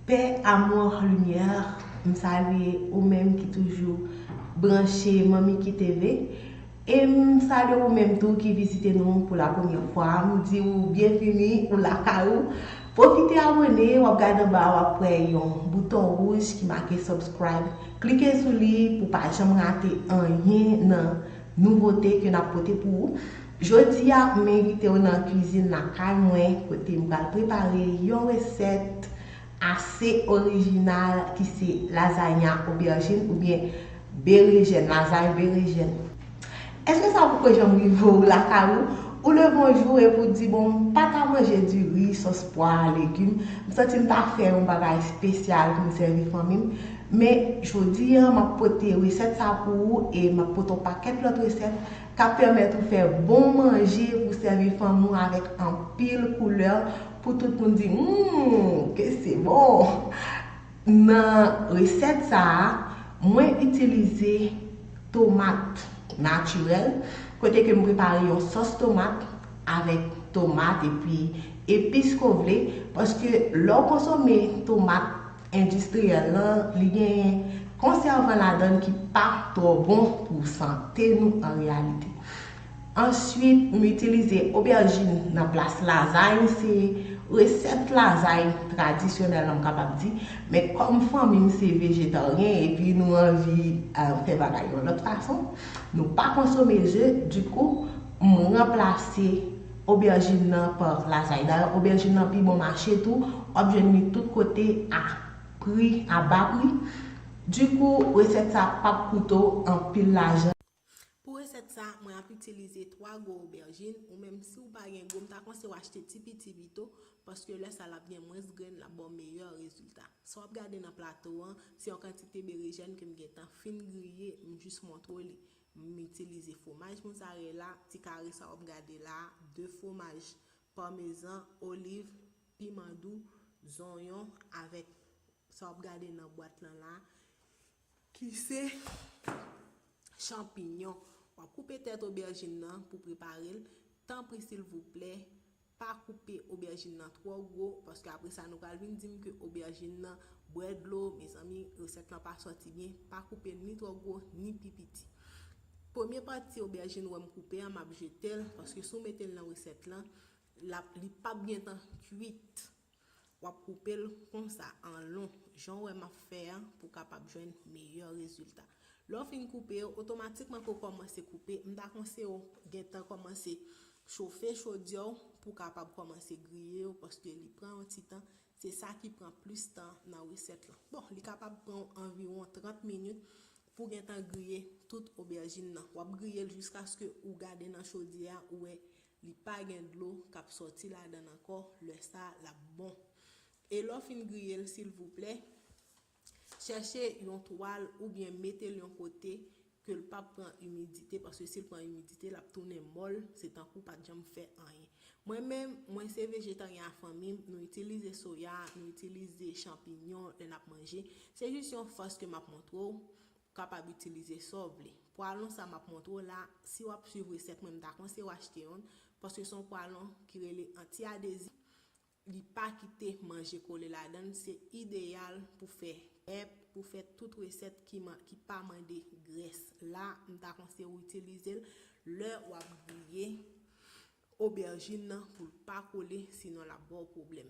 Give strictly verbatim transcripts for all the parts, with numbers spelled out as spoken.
Paix, amour, lumière, m salye ou menm ki toujou branche Manmi Ki TV. E m salye ou menm tou ki vizite nou pou la premyè fwa. M di ou byenvini, ou lakay ou. Pwofite abòne, w ap gade anba a, w ap wè yon bouton wouj ki make subscribe. Klike sou li pou pa janm rate anyen nan nouvote ke n ap pote pou ou. Jodi a, m envite w nan kwizin lakay mwen, kote m pral prepare yon resèt ase orijinal ki se lazanya obèjin oubyen berejèn, lazay berejèn. Èske sa poko janm rive w lakay ou? Ou leve yon jou epi w di, "Bon, m pa ta manje diri, sòs pwa, legim. M santi m ta fè yon bagay espesyal pou m sèvi fanmi m." Men, jodi a, m ap pote resèt sa pou ou e m ap pote yon pakèt lòt resèt k ap pèmèt ou fè bon manje pou sèvi fanmi w avèk anpil koulè pou tout moun di, "Hum, que c'est bon!" Nan resèt sa a, mwen itilize tomat natirèl, kote ke m prepare yon sòs tomat avèk tomat epi epis ke w vle, paske lè w konsome tomat endistriyèl lan, li genyen konsèvan ladan l ki pa twò bon pou sante nou an reyalite. Answit, m itilize obèjin nan plas lazay. Se resèt lazay tradisyonèl lan, m kapab di. Men kòm fanmi m se vejetaryen epi nou anvi, eh, fè bagay yon lòt fason, nou pa konsome ze, dikou, m ranplase obèjin nan pa lazay. Dayè, obèjin nan pi bon mache tou, w ap jwenn li tout kote a pri, a ba pri. Dikou, resèt sa p ap koute w anpil lajan. Pou resèt sa, mwen ap itilize twa gwo obèjin, ou menm si w pa gen gwo, m ta konseye w achte ti piti pito, paske lè sa l ap gen mwens grenn, l ap ba w meyè rezilta. Sa w ap gade nan plato an, se yon kantite berejèn ke m gentan fin griye, m jis montre w li. M itilize fwomaj mozarela, ti kare sa w ap gade la, de fwomaj pamezan, oliv, piman dou, zonyon avèk sa w ap gade nan bwat lan la, ki se chanpinyon. W ap koupe tèt obèjin nan pou prepare l. Tanpri, silvouplè, pa koupe obèjin nan twò gwo, paske apre sa, nou pral vin di m ke obèjin nan bwè dlo. Mezanmi, resèt lan pa sòti byen. Pa koupe l ni twò gwo, ni pi piti. Premye pati obèjin ou wè m koupe an, m ap jete l, paske si w mete l nan resèt lan, l ap, li p ap gentan kuit. W ap koupe l konsa, an lon, jan w wè m ap fè an, pou w kapab jwenn meyè rezilta. Lè w fin koupe yo, otomatikman ke w kòmanse koupe, m ta konseye w gentan kòmanse chofe chodyè w pou w kapab kòmanse griye yo, paske li pran yon ti tan. Se sa ki pran plis tan nan resèt lan. Bon, li kapab pran w anviwon trant minit pou w gentan griye tout obèjin nan. W ap griye l jiskaske ou gade nan chodyè a, ou wè li pa gen dlo k ap sòti ladan l ankò, lè sa a, l ap bon. E lè w fin griye l, silvouplè, chèche yon twal oubyen mete l yon kote ke l p ap pran imidite, paske si l pran imidite, l ap tounen mòl, se tankou w pa t janm fè anyen. Mwen menm, mwen se vejetaryen a fanmi m, nou itilize soya, nou itilize chanpinyon lè n ap manje. Se jis yon fas ke m ap montre w, ou kapab itilize sa w vle. Pwalon sa m ap montre w la, si w ap swiv resèt mwen, m ta konseye w achte youn, paske se yon pwalon ki rele anti-adezif. Li pa kite manje kole ladan l, se ideyal pou fè krèp, pou fè tout resèt ki, ki pa mande grès. La, m ta konseye w itilize l lè w ap griye obèjin nan pou l pa kole, sinon l ap ba w pwoblèm.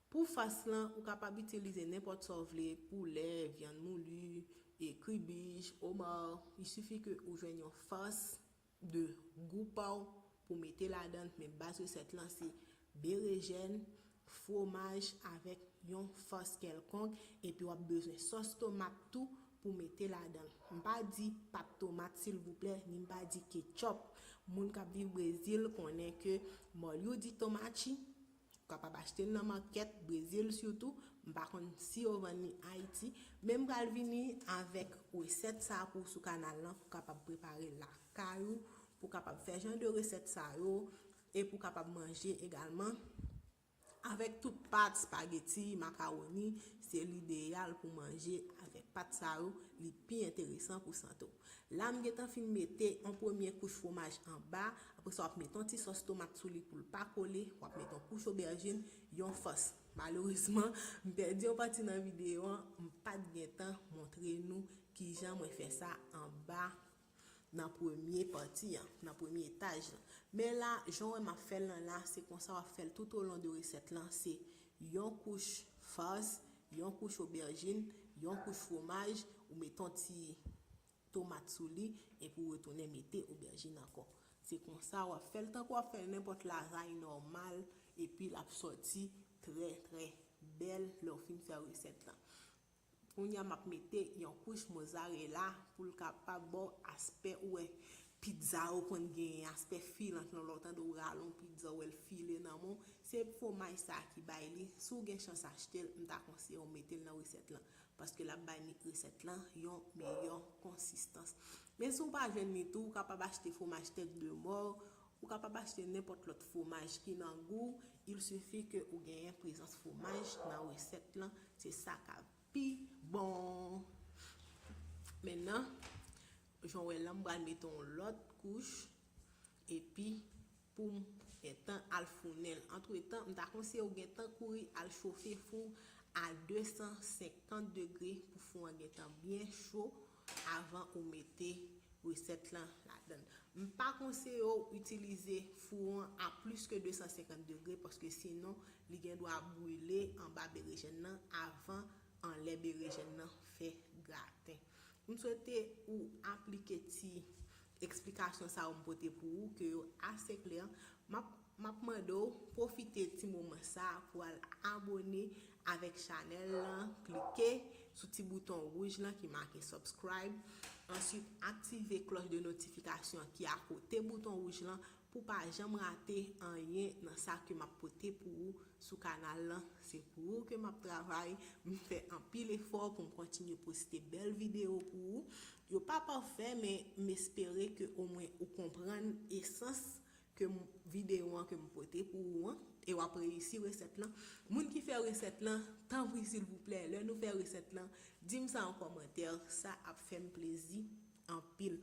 Pou fas lan, ou kapab itilize nenpòt sa w vle, poulè, vyann mouli, e kribij, omar. Il suffit ke ou jwenn yon fas de gou pa w pou mete ladan l, men baz resèt lan se berejèn, fwomaj avèk yon fas kèlkonk, epi w ap bezwen sòs tomat tou pou mete ladan l. M pa di pat tomat, silvouplè, ni m pa di ketchup. Moun k ap viv Brezil konnen ke mòlyou di tomachi, ou kapab achte l nan makèt Brezil sitou. M pa konn si yo vann li Ayiti, men m pral vini avèk resèt sa pou w sou kanal lan, pou w kapab prepare l lakay ou, pou w kapab fè jan de resèt sa yo, e pou w kapab manje egalman. Avèk tout pat, spageti, makawoni, se lideyal pou manje avèk pat sa yo, li pi enteresan pou sante w. La m gentan fin mete yon premye kouch fwomaj anba, apre sa w ap mete yon ti sòs tomat sou li pou l pa kole, w ap mete yon kouch obèjin, yon fas. Malerezman, m pèdi yon pati nan videyo an, m pa t gentan montre nou kijan mwen fè sa anba nan premye pati an, nan premye etaj lan. Men la, jan w wè m ap fè l lan la, se konsa w ap fè l tout olon de resèt lan. Se yon kouch fas, yon kouch obèjin, yon kouch fwomaj, ou mete yon ti tomat sou li, epi w retounen mete obèjin ankò. Se konsa w ap fè l tankou w ap fè nenpòt lazay nòmal, epi l ap sòti trè, trè bèl lè w fin fè resèt lan. Kounye a, m ap mete yon kouch mozarela pou l kapab ba w aspè ou wè pizza yo konn genyen, aspè filant lan. Lè w tande w rale yon pizza, ou wè l file nan men w. Se fwomaj sa a ki bay li. Si w gen chans achte l, m ta konseye w mete l nan resèt lan, paske l ap bay resèt lan yon meyè konsistans. Men si w pa jwenn li tou, ou kapab achte fwomaj tèt de mò, ou kapab achte nenpòt lòt fwomaj ki nan gou w. Il suffit ke ou genyen prezans fwomaj nan resèt lan. Se sa k ap pi bon. Mentnan, jan w wè la, m pral mete yon lòt kouch, epi pou m gentan al founen l. Antretan, m ta konseye w gentan kouri al chofe fou a de san senkant degre pou fou an gentan byen cho avan ou mete resèt lan ladan l. M pa konseye w itilize fou an a plis ke de san senkant degre, paske sinon li gen dwa brile anba berejèn nan avan anlè berejèn nan fè graten. M swete ou aplike ti eksplikasyon sa yo m pote pou ou, ke yo ase klè. M ap, m ap mande w pwofite ti moman sa pou al abone avèk chanèl lan, klike sou ti bouton wouj lan ki make subscribe, answit aktive klòch de notifikasyon ki akote bouton wouj lan pou pa janm rate anyen nan sa ke m ap pote pou ou sou kanal lan. Se pou ou ke m ap travay, m fè anpil efò pou m kontinye poste bèl videyo pou ou. Yo pa pafè, men m espere ke omwen ou konprann esans ke m, videyo an ke m pote pou ou an, e w ap reyisi resèt lan. Moun ki fè resèt lan, tanpri silvouplè, lè nou fè resèt lan, di m sa an kòmantè, sa ap fè m plezi anpil.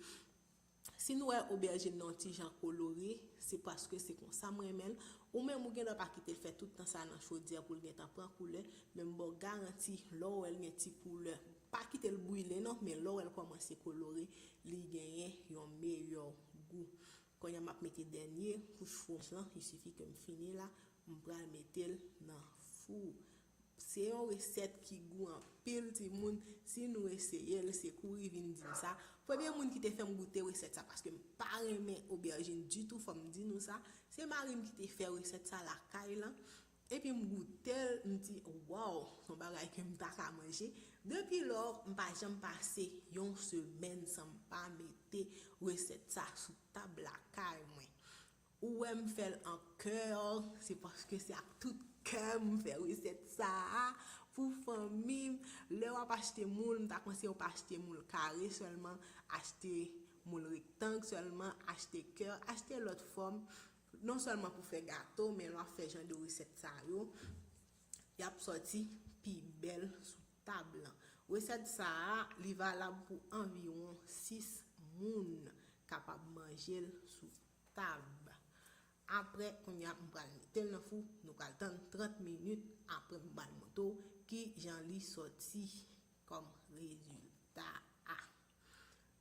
Si nou wè obèjin nan yon ti jan kolore, se paske se konsa m renmen l. Ou menm, ou gen dwa pa kite l fè tout tan sa nan chodyè pou l gentan pran koulè, men m ba w garanti, lè w wè l gen ti koulè, pa kite l brile non, men lè w wè l kòmanse kolore, li genyen yon meyè gou. Kounye a, m ap mete dènye kouch fwomaj lan, il suffit ke m fini la, m pral mete l nan fou. Se yon resèt ki gou anpil, timoun. Si nou eseye l, se kouri vin di m sa. Premye moun ki te fè m goute resèt sa, paske m pa renmen obèjin ditou, fò m di nou sa. Se mari m ki te fè resèt sa lakay lan. Epi m goute l, m di, waw, se yon bagay ke m ta ka manje. Depi lò, m pa janm pase yon semèn san m pa mete resèt sa sou tab lakay mwen. Ou wè m fè l an kè, se paske se ak tout kè m fè resèt sa a pou fanmi m. Lè w ap achte moul, m ta konseye w pa achte moul kare sèlman, achte moul rektang sèlman, achte kè, achte lòt fòm, non sèlman pou fè gato, men lè w ap fè jan de resèt sa yo, y ap sòti pi bèl sou tab lan. Resèt sa a, li valab pou anviwon sis moun kapab manje l sou tab. Apre, kounye a, m pral mete l nan fou, nou pral tann trant minit, apre m pral montre w ki jan li sòti kòm rezilta a.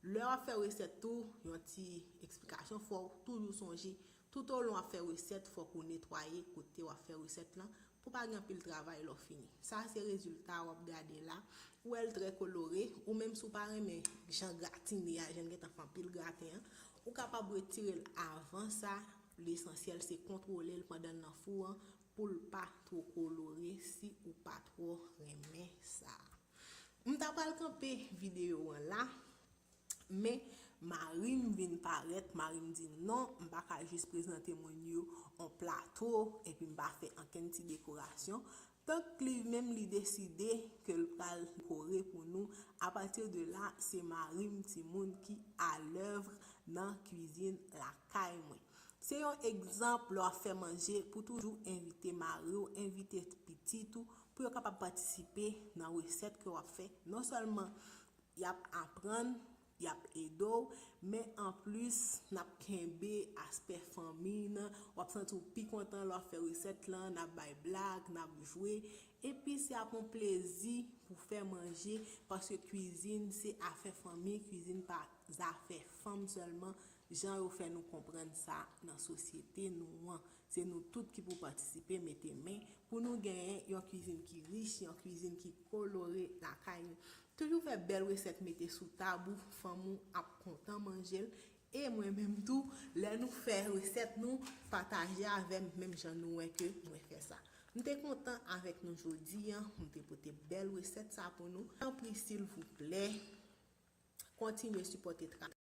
Lè w ap fè resèt tou, yon ti eksplikasyon, fò w toujou sonje, toutolon w ap fè resèt, fòk ou netwaye kote w ap fè resèt lan, pou pa gen anpil travay lè w fini. Sa se rezilta w ap gade la. Ou wè l trè kolore, ou menm si w pa renmen jan gratine a, jan l gentan fè anpil graten an, ou kapab retire l avan sa. Lesansyèl se kontwole l pandan l nan fou an pou l pa twò kolore si ou pa twò renmen sa. M ta pral kanpe videyo an la, men mari m vin parèt, mari m di non, m pa ka jis prezante moun yo on plato epi m pa fè ankenn ti dekorasyon. Donk, li menm, li deside ke l pral dekore pou nou apati de la. Se mari m, timoun, ki alèv nan kwizin lakay mwen. Se yon egzanp lè w ap fè manje pou toujou envite mari w, envite pitit ou pou yo kapab patisipe nan resèt ke w ap fè. Non sèlman y ap aprann, y ap ede w, men anplis n ap kenbe aspè fanmi nan, w ap santi w pi kontan lè w ap fè resèt lan, n ap bay blag, n ap jwe, epi se ap yon plezi pou fè manje, paske kwizin se afè fanmi, kwizin pa zafè fanm sèlman, jan yo fè nou konprann sa nan sosyete nou an. Se nou tout ki pou patisipe, mete men, pou nou genyen yon kwizin ki rich, yon kwizin ki kolore lakay nou. Toujou fè bèl resèt mete sou tab ou, fanm ou ap kontan manje l. E mwen menm tou, lè nou fè resèt nou, pataje avè m menm jan nou wè ke mwen fè sa. M te kontan avèk nou jodi an, m te pote bèl resèt sa pou nou. Tanpri silvouplè, kontinye sipòte travay.